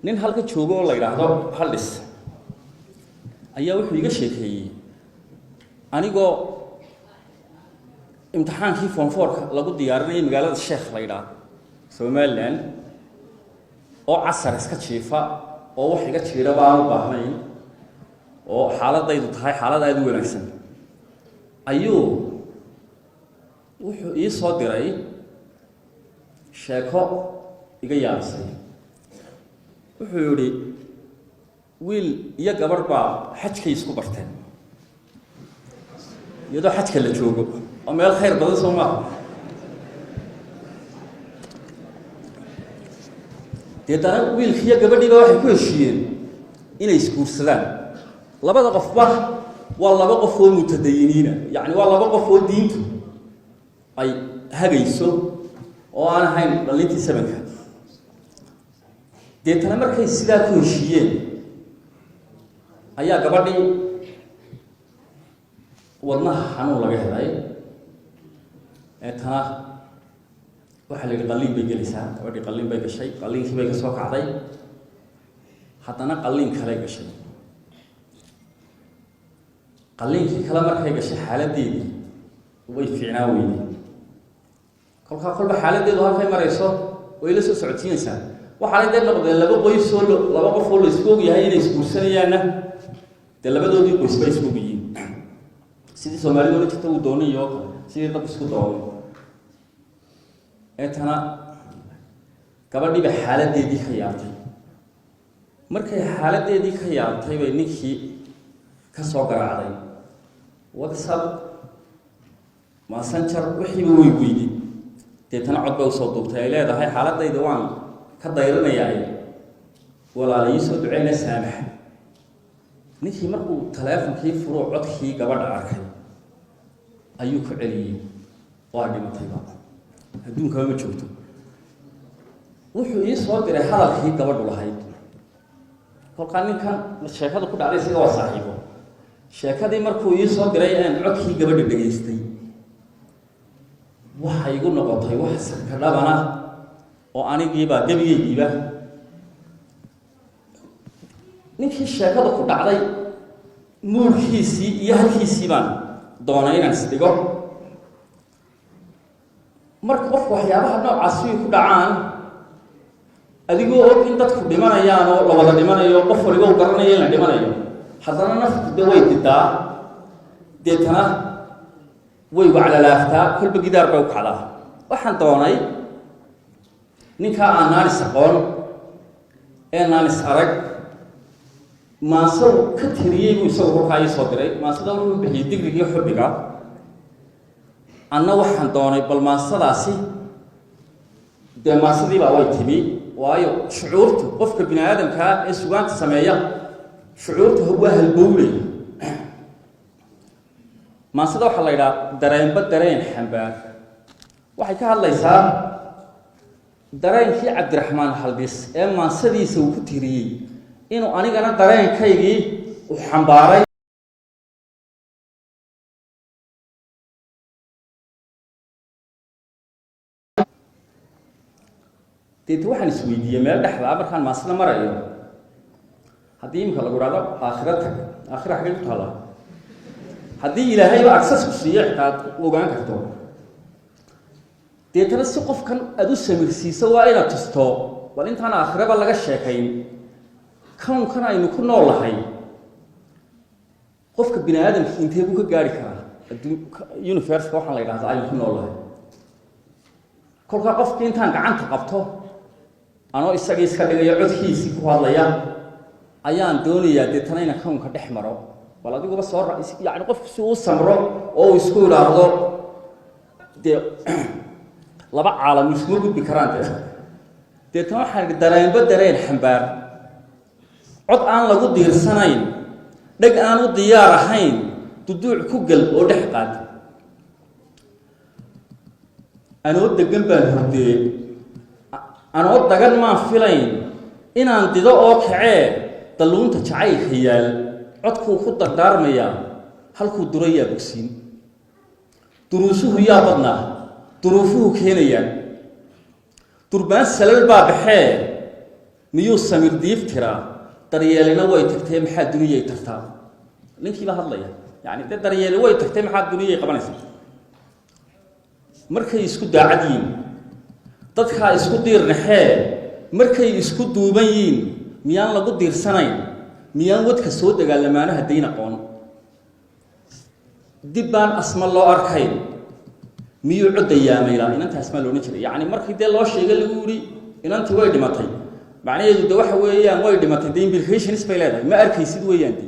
Nin halka joogo oo la yidhaahdo Haldhis ayaa wuxuu iga sheekeeyey anigoo imtixaankii form fourka lagu diyaarinayay magaalada Sheekh la yidhaahdo, Somaliland, oo casar iska jiifa oo wax iga jiira baan u baahnayn oo xaaladaydu tahay xaalad aada u wanaagsan, ayuu wuxuu ii soo diray sheeko iga yaabisay. Wuxuu yidhi, wiil iyo gabadh baa xajkay isku barteen iyadoo xajka la joogo oo meel khayr badan, soo maaha? Deetana wiilkiiyo gabadhiiba waxay ku heshiiyeen inay isguursadaan. Labada qofba waa laba qof oo mutadayiniina, yacni waa laba qof oo diintu ay hagayso oo aan ahayn dhalintii sabanka. Deetana markay sidaa ku heshiiyeen ayaa gabadhii wadnaha xanuun laga helay. Eetana waxaa la yidhi qalliin bay gelaysaa. Gabadhii qalliin bay gashay, qalliinkii bay ka soo kacday, haddana qalliin kaley gashay. Qalliinkii kale markay gashay, xaaladdeedii way fiicnaa weyday. Kolkaa kolba xaaladdeedu halkay marayso way la soo socodsiinaysaa. Waxaanay dee noqdeen laba qoys oo laba qof oo la isku og yahay inay isguursanayaanna, dee labadoodii qoys bay isku og yihiin, sidii Soomaalida ohan jirta uu doonay oo kale, sidii dad isku doonay. Eetana gabadhiiba xaaladdeedii ka yaabtay. Markay xaaladdeedii ka yaabtay bay ninkii ka soo garaacday WhatsApp, Messenger, wixiiba way weyday. Deetana cod bay usoo duubtay ay leedahay, "Xaaladayda waan ka dayrinayaa, walaala ii soo duceyna, saamax." Ninkii markuu taleefonkii furuu codkii gabadha arkay ayuu ku celiyey, "Waa dhimatayba, adduunkaba ma joogto." Wuxuu ii soo diray hadalkii gabadhu lahayd. Kolkaa ninkan sheekadu ku dhacday isaga waa saaxiibo. Sheekadii markuu ii soo diray aan codkii gabadha dhegaystay, waxay igu noqotay wax sarka dhabana oo anigiibaa gebigaygiiba ninkii sheekadu ku dhacday muurkiisii iyo halkiisii baan doonay inaan isdhigo. Marka qofku waxyaabaha noocaasi ku dhacaan, adigoo og in dadku dhimanayaan oo la wada dhimanayo, qof waliba u garanayo in la dhimanayo, haddana naftu de way didaa, deetana way waclalaaftaa, kolba gidaar bay u kacdaa. Waxaan doonay ninkaa aan naanis aqoon ee naanis arag, maansaw ka tiriyey buu isagu kolkaa ii soo diray. Maansada wuxuu bixiyey Digrigii Xubbiga. Anna waxaan doonay bal maansadaasi, dee maansadiibaa way timi, waayo shucuurtu qofka bini aadamkaa ee sugaanta sameeya shucuurtu waa halbowley. Maansada waxaa la yidhaha Dareenba Dareen Xambaar. Waxay ka hadlaysaa dareenkii Cabdiraxmaan Haldhis ee maansadiisa uu ku tiriyey inuu anigana dareenkaygii u xambaaray. Deeta waxaan isweydiiyey meel dhexdaa markaan maansada marayo, haddii iminka lagu idhahdo aakhira tag, aakhira xaggay ku taallaa? Haddii Ilaahayba access ku siiyo, xitaa aad ogaan karto. Deetana si qofkan aada u samirsiiso waa inaad tusto bal intaan aakhiraba laga sheekayn, kownkan aynu ku nool nahay qofka bini aadamki intee buu ka gaari karaa adduun universeka waxaan la yidhahda aynu ku nool nahay. Kolkaa qofki intaan gacanta qabto, anoo isagii iska dhigayo, codkiisii ku hadlaya, ayaan doonayaa deetana inaan kownka dhex maro. Bal adiguba soo yani qofku si uu samro oo uu isku idhaahdo dee laba caalam iskuma gudbi karaan. De deetana waxaan idhi, dareenba dareen xambaar, cod aan lagu diirsanayn, dheg aan u diyaar ahayn, duduuc ku gel oo dhex qaad. Anoo degan baan hurdee, anoo dagan maan filayn inaan dido oo kacee, dalluunta jacaylka yaal codkuu ku dardaarmayaa, halkuu duro yaa bogsiin, duruusuhu yaa badnaa, duruufuhu keenayaan, durbaan salal baa baxee. Miyuu samir diif tiraa? Daryeelina way tagtay, maxaa duniyay tartaa? Ninkiiba hadlaya, yani dee daryeeli way tagtay, maxaa duniyay qabanaysaa? Markay isku daacad yihiin dadkaa isku diirnaxee, markay isku duuban yihiin, miyaan lagu diirsanayn? Miyaan wadka soo dagaalamaanaha dayn aqoon? Dib baan asma loo arkayn, miyuu coddayaamaylaa? Inanta asmaa loodhan jiray. Yacni markii dee loo sheegay, lagu yihi inantii way dhimatay, macnaheedu de waxa weeyaan way dhimatay, de implications bay leedahay, ma arkaysid weeyaan. De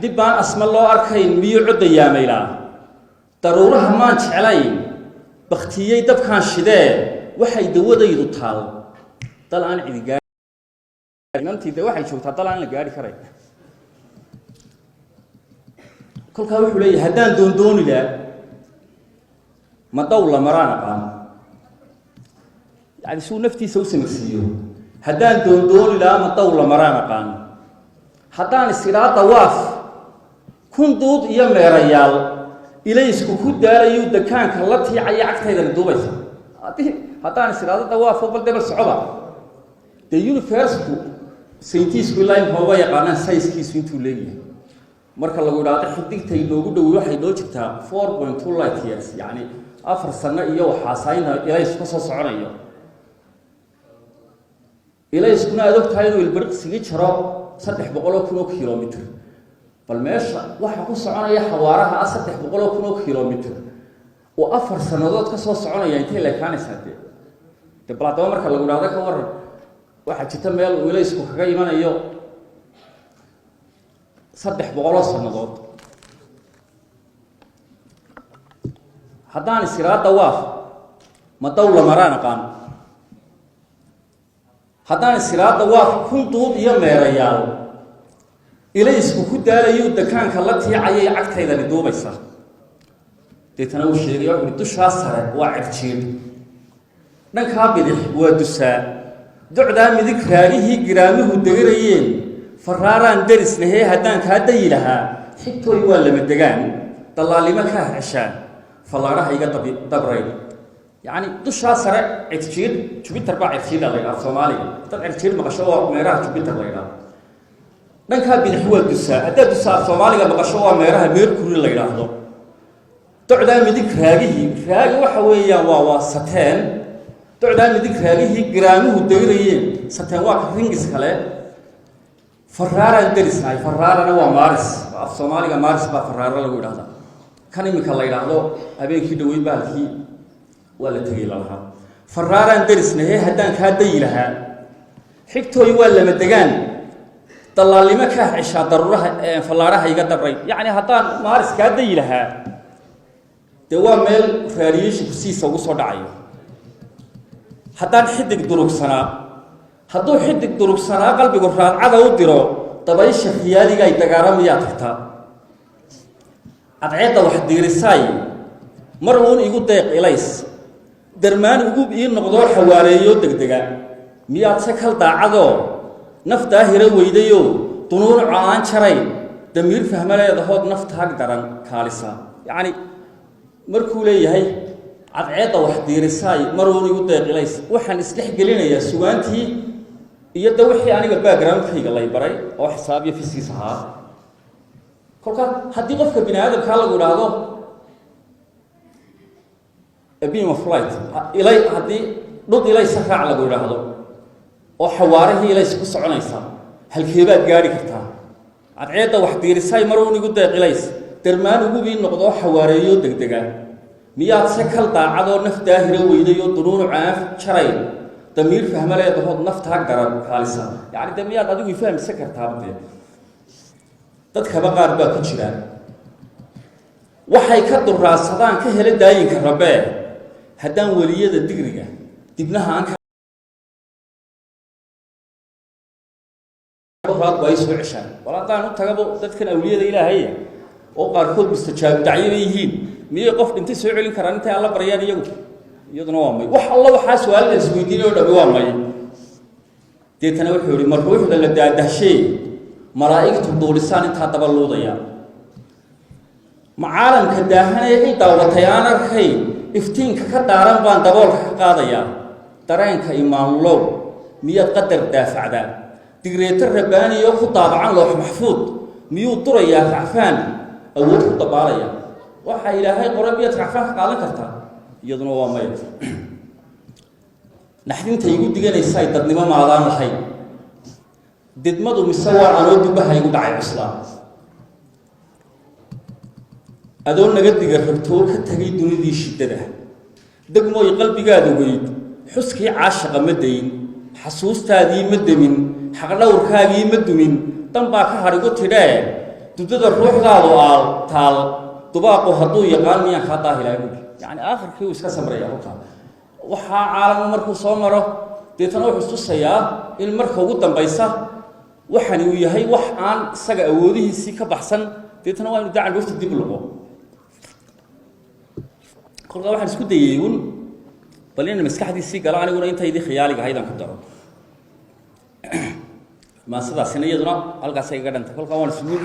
dib baan asma loo arkayn, miyuu coddayaamaylaa? Daruuraha maan jeclayn, baktiyey dabkaan shidee, waxay dawadaydu taal dal aan cidi gaai. Inantii de waxay joogtaa dal aan la gaari karay. Kolkaa wuxuu leeyahay, haddaan doondooni laha, ma dawla maraan aqaan. Yani suu naftiisa u samirsiiyo, haddaan doondooni lahaa, ma dawla maraan aqaan. Haddaan is idhaa dawaaf kun duud iyo meerayaal, ilaysku ku daalayuu dakaanka la tiicaya, cagtaydani duubaysa. Haddii haddaan is idhaahdo dawaafo, bal debal socoba, dee universeku saytiisku ilaa imka maba yaqaanaan sizekiisu intuu leegyahay. Marka lagu idhaahdo xidigta inoogu dhowey waxay noo jirtaa 4.2 light years, yacni 4 sano iyo waxaasayna ilaysku ka soo soconayo. Ilayskuna aad og tahay inuu ilbiriqsigii jaro 300,000 kilomitr. Bal meesha waxaa ku soconaya xawaaraha ah 300,000 kilomitr oo 4 sanadood ka soo soconaya, intay leekaanaysaa? Dee bal haddaba marka lagu idhahdo ka waran, waxaa jirta meel uu ilaysku kaga imanayo 300 sanadood. Haddaan is idhaa dawaaf, ma dawla maraan aqaan. Haddaan is idhaa dawaaf kun duud iyo meerayaal, ilaysku ku daalayuu dakaanka la tiicayay, cagtaydani duubaysa. Deetana uu sheegay, wuxu uhi: dushaa sare waa cirjiidh, dhankaa bidix waa dusaa, docdaa midig raagihii giraamuhu deganayeen, faraaraan derisnahee. Haddaan kaa dayi lahaa, xigtooy waa lama degaan, dallaalnimo kaa heshaan, fallaadhaha iga dabrayn. Yacni dushaa sare cirjiidh, Jupiter baa cirjiidha la yidhaha Soomaaliga. Dad cirjiidh maqasho, waa meeraha Jupiter la yidhaha. Dhankaa bidix waa dusaa, haddaad dusaa Soomaaliga maqasho, waa meeraha Mercury la yidhaahdo. Docdaa midig raagihii, raagi waxa weeyaan waa Saturn. Docdaa midig raagihii giraamuhu deganayeen, Saturn waa ka rings kale. Faraaraan derisnahay, faraarana waa Mars. Af Soomaaliga Mars baa faraaro lagu yidhahdaa. Kan iminka la yidhaahdo habeenkii dhaweyd bahalkii waa la tegey lalahaa. Faraaraan derisnahe, haddaan kaa dayi lahaa, xigtooy waa lama degaan, dallaalnimo kaa ceshaa, daruuraha fallaadhaha iga dabray. Yacni haddaan Mars kaa dayi lahaa, dee waa meel radiation siisa ugu soo dhacayo. Haddaan xidig durugsanaa, hadduu xidig durugsanaa qalbigu raadcada u diro, dabaysha khiyaaliga ay dagaalamayaa tagtaa. Cadceedda wax diirisaay, mar uun igu deeq ilays, darmaan ugu ii noqdoo xawaareeyo degdega. Miyaad se kal daacadoo naf daahira weydayoo dunuunuco aan jarayn, damiir fahmo leedahood naftaag daran kaalisa? Yacni markuu leeyahay cadceedda wax diirisaay, mar uun igu deeq ilays, waxaan isdhex gelinayaa sugaantii iyo de wixii aniga backgroundkayga lay baray oo xisaab iyo physics ahaa. Kolka haddii qofka bini aadamkaa lagu idhaahdo a beam of light ilay, haddii dhud ilaysa raac lagu idhaahdo oo xawaarihii ilays ku soconaysa, halkeebaad gaadhi kartaa? Cadceedda wax diirisaay, mar uun igu deeq ilays, darmaan ugubii noqdoo xawaareeyo degdega. Miyaad se kal daacadoo naf daahira weydayoo dunuunu caaf jarayn, damiir fahmo leedahood naftaa garan kaalisa? Yacni dee miyaad adigu ifahmisa kartaaba? Dee dadkaba qaar baa ku jira waxay ka duraadsadaan ka hela daayinka rabee. Haddaan weliyada digriga dibnaha aan raad waa soo ceshaan. Wal haddaan u tagabo dadkan awliyada Ilaahaya oo qaarkood mustajaab dacyo bay yihiin, miyay qof dhintay soo celin karaan intay Alla baryaan iyagu? Iyaduna waa may. Wax alla waxaa su-aal la isweydiinay oo dhami waa may. Deetana wuxuu yihi: mar ruuxda la daadahshee malaa'igtu duulisaan intaa daba luudaya, macaalamka daahanee il daawatay aan arkayn, iftiinka ka daaran baan daboolka ka qaadayaa. Dareenka imaamulow, Miyaad qadar daafacdaa? Digreeto rabbaaniyo ku daabacan loox maxfuud miyuu durayaa racfaan awood ku dabaalaya? Waxa Ilaahay qoray miyaad racfaan ka qaadan kartaa? Iyaduna waa maya. Naxdinta igu diganaysaay, dadnimo maadaan lahayn didmadu, mise waa anoo dubaha igu dhacay cuslaa? Adoo naga diga rogtoo ka tegay dunidii shiddada, degmooy qalbigaada weyd, xuskii caashaqa ma dayn, xasuustaadii ma demin, xaqdhowrkaagii ma dumin, dan baa ka hadhigu tidhee, dudada ruuxdaadu aal taal dubaaqu hadduu yaqaan miyaan kaa daahilaa buui. Yacni aakhirkii uu iska samraya kolkaa. Waxaa caalamu markuu soo maro, deetana wuxuu istusayaa in marka ugu dambaysa waxani uu yahay wax aan isaga awoodihiisii ka baxsan. Deetana waa inu dacan wafti dib luqo. Kolkaa waxaan isku dayey un bal inaan maskaxdiisii galo, aniguna intaydii khiyaaliga ahayd aan ku daro. Maasadaasina iyaduna halkaasay kaga dhantay. Kolkaa waan isugu